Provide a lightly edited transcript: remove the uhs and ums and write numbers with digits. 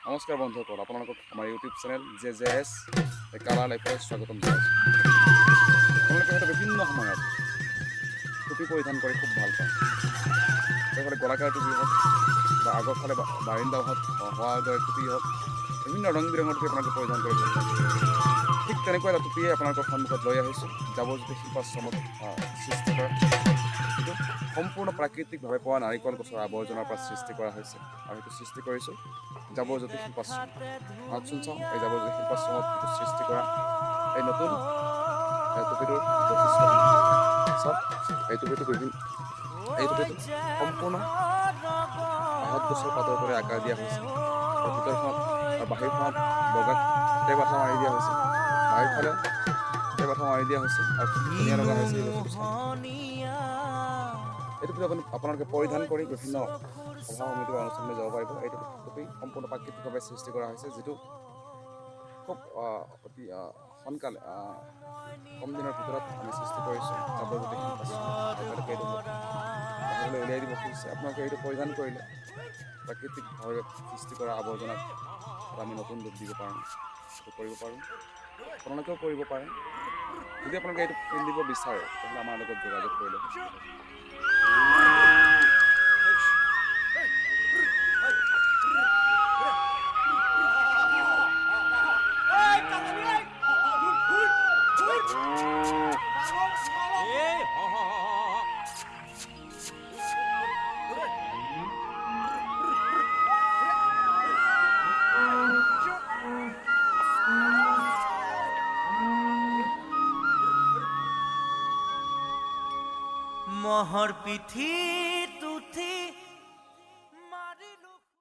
নমস্কাৰ বন্ধুসকল, আপোনালোকক আমাৰ YouTube channel J J S colour লাইফলৈ স্বাগতম জনাইছোঁ। আপোনালোকে হয়তো বিভিন্ন সময়ত টুপি পৰিধান কৰি খুব ভাল পায়। সেইফালে গলাকাৰ টুপি হওক বা আগৰ ফালে বাৰিন্দা হওক, হোৱাৰ দৰে টুপি হওক, বিভিন্ন ৰং বিৰঙৰ টুপি আপোনালোকে পৰিধান কৰি ভাল পায়। ঠিক তেনেকুৱা এটা টুপিয়ে আপোনালোকৰ সন্মুখত লৈ আহিছোঁ, জাৱৰজ্যোতি শিল্পাশ্ৰমত সৃষ্টি কৰা। এইটো সম্পূৰ্ণ প্ৰাকৃতিকভাৱে পোৱা নাৰিকল গছৰ আৱৰ্জনাৰ পৰা সৃষ্টি কৰা হৈছে আৰু সেইটো সৃষ্টি কৰিছোঁ জাৱৰজ্যোতি শিল্পাশ্ৰম। আহকচোন চাওঁ এই জাৱৰজ্যোতি শিল্পাশ্ৰমত এইটো সৃষ্টি কৰা এই নতুন টুপিটোৰ বৈশিষ্ট্য। চাওক, এই টুপিটো বিভিন্ন, এই টুপিটো সম্পূৰ্ণ আহঁত গছৰ পাতৰ দৰে আকাৰ দিয়া হৈছে আৰু ভিতৰখনত আৰু বাহিৰখনত বগা টেপ আঠা মাৰি দিয়া হৈছে, বাহিৰফালেও টেপ আঠা মাৰি দিয়া হৈছে আৰু খুব ধুনীয়া লগা হৈছে এই বস্তুটো চাই। এই টুপিটো আপোনালোকে পৰিধান কৰি বিভিন্ন সভা সমিতি বা অনুষ্ঠানলৈ যাব পাৰিব। এই টুপি সম্পূৰ্ণ প্ৰাকৃতিকভাৱে সৃষ্টি কৰা হৈছে, যিটো খুব অতি সোনকালে কম দিনৰ ভিতৰত আমি সৃষ্টি কৰিছোঁ জাৱৰজ্যোতি শিল্পাশ্ৰম। আপোনালোকে এইটো বাহিৰলৈ উলিয়াই দিব খুজিছে। আপোনালোকে এইটো পৰিধান কৰিলে প্ৰাকৃতিকভাৱে সৃষ্টি কৰা আৱৰ্জনাক আমি নতুন ৰূপ দিব পাৰোঁ, সেইটো কৰিব পাৰোঁ, আপোনালোকেও কৰিব পাৰে। যদি আপোনালোকে এইটো পিন্ধিব বিচাৰে তেতিয়াহ'লে আমাৰ লগত যোগাযোগ কৰিলে। মহৰ পিঠি